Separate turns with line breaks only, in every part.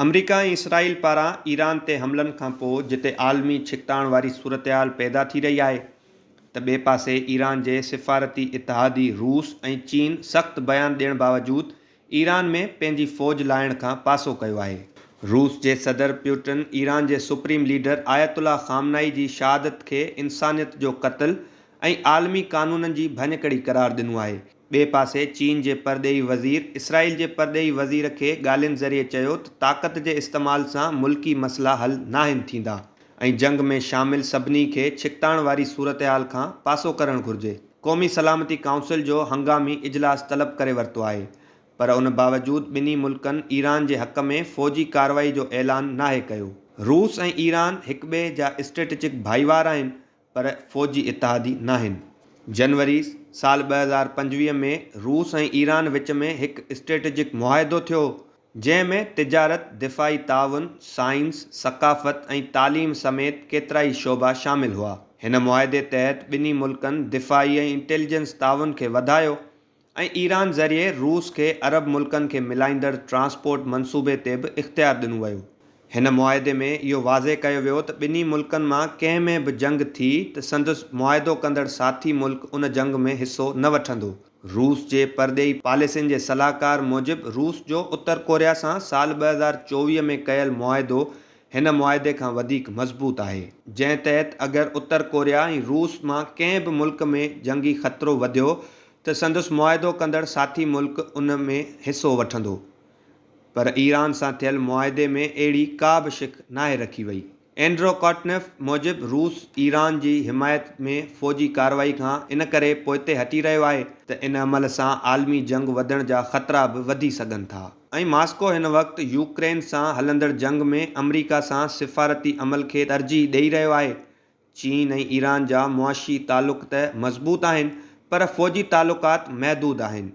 آمريڪا ۽ اسرائيل پاران ايران تي حملن کانپوء جتي عالمي ڇڪتاڻ واري صورتحال پيدا ٿي رهي آهي ته ٻئي پاسي ايران جي سفارتي اتحادي روس ۽ چين سخت بيان ڏيڻ باوجود ايران ۾ پنهنجي فوج لاهڻ کان پاسو ڪيو آهي. روس جي صدر پيوٽن ايران جي سپريم ليڊر آيت الله خامنائي جي شهادت کي انسانيت جو قتل ۽ عالمي قانونن جي ڀڃڪڙي قرار ڏنو آهي. ٻئي پاسي چين جي پرڏيهي وزير اسرائيل جي پرڏيهي وزير کي ڳالهين ذريعي چيو ته طاقت جي استعمال سان ملڪي مسئلا حل ناهن ٿيندا ۽ جنگ ۾ شامل سڀني کي ڇڪتاڻ واري صورتحال کان پاسو ڪرڻ گهرجي. قومي سلامتي ڪائونسل جو هنگامي اجلاس طلب ڪري ورتو آهي پر ان باوجود ٻنهي ملڪن ايران جي حق ۾ فوجي ڪارروائي جو اعلان ناهي ڪيو. روس ۽ ايران هڪٻئي جا اسٽريٽجڪ ڀائيوار آهن پر فوجي اتحادي ناهن. جنوري سال 2025 ۾ روس ۽ ايران وچ ۾ هڪ اسٽريٽجڪ معاهدو ٿيو، جنهن ۾ تجارت، دفاعي تعاون، سائنس، ثقافت ۽ تعليم سميت ڪيترائي شعبا شامل هئا. هن معاهدي تحت ٻنهي ملڪن دفاعي ۽ انٽيليجنس تعاون کي وڌايو ۽ ايران ذريعي روس کي عرب ملڪن کي ملائيندڙ ٽرانسپورٽ منصوبي تي به اختيار ڏنو ويو. هن معاهدي ۾ اهو واضح ڪيو ويو ته ٻنهي ملڪن مان ڪنهن ۾ به جنگ ٿي ته سندس معاهدو ڪندڙ ساٿي ملڪ ان جنگ ۾ حصو نه وٺندو. روس جي پرڏيهي پاليسين جي صلاحڪار موجب روس جو اتر ڪوريا سان سال 2024 ۾ ڪيل معاهدو هن معاهدي کان وڌيڪ مضبوط آهي، جنهن تحت اگر اتر ڪوريا ۽ روس مان ڪنهن به ملڪ ۾ جنگي خطرو وڌيو ته سندس معاهدو ڪندڙ ساٿي ملڪ ان ۾ حصو وٺندو پر ايران سان ٿيل معاهدي ۾ اهڙي ڪا به شق ناهي رکي وئي. اينڊرو ڪاٽنف موجب روس ايران جي حمايت ۾ فوجي ڪارروائي کان ان ڪري پوئتي هٽي رهيو آهي ته ان عمل سان عالمي جنگ وڌڻ جا خطرا به وڌي سگهن ٿا ۽ ماسڪو هن وقت يوڪرين سان هلندڙ جنگ ۾ آمريڪا سان سفارتي عمل کي ترجيح ڏئي رهيو آهي چين ۽ ايران جا معاشي تعلق ته مضبوط آهن پر فوجي تعلقات محدود آهن.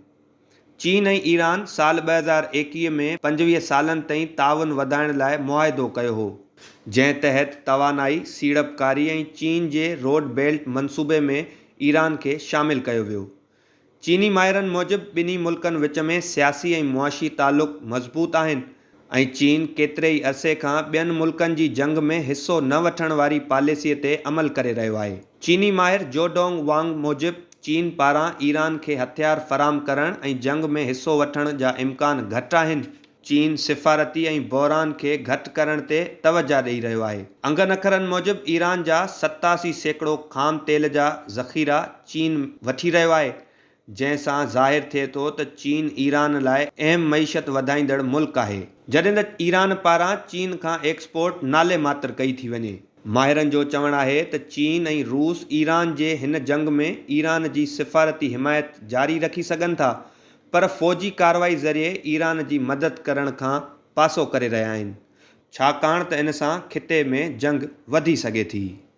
چين ۽ ايران سال 2021 ۾ 25 سالن تائين تعاون وڌائڻ لاء معاهدو ڪيو هو، جنهن تحت توانائي، سيڙپڪاري ۽ چين جي روڊ بيلٽ منصوبي ۾ ايران کي شامل ڪيو ويو. چيني ماهرن موجب ٻنهي ملڪن وچ ۾ سياسي ۽ معاشي تعلق مضبوط آهن ۽ چين ڪيتري ئي عرصي کان ٻين ملڪن جي جنگ ۾ حصو نه وٺڻ واري پاليسي تي عمل ڪري رهيو آهي. چيني ماهر جوڊونگ وانگ موجب چين پاران ايران کي هٿيار فراهم ڪرڻ ۽ جنگ ۾ حصو وٺڻ جا امڪان گهٽ آهن. چين سفارتي ۽ بحران کي گهٽ ڪرڻ تي توجهه ڏئي رهيو آهي. انگن اکرن موجب ايران جا 87% خام تيل جا ذخيرا چين وٺي رهيو آهي، جنهن سان ظاهر ٿئي ٿو ته چين ايران لاء اهم معيشت وڌائيندڙ ملڪ آهي. جڏهن ته ايران پاران چين کان ايڪسپورٽ نالي ماتر ڪئي ٿي وڃي. ماهرن جو چوڻ آهي ته چين ۽ روس ايران جي هن جنگ ۾ ايران جي سفارتي حمايت جاري رکي سگهن ٿا پر فوجي ڪارروائي ذريعي ايران جي مدد ڪرڻ کان پاسو ڪري رهيا آهن، ڇاڪاڻ ته ان سان خطي ۾ جنگ وڌي سگهي ٿي.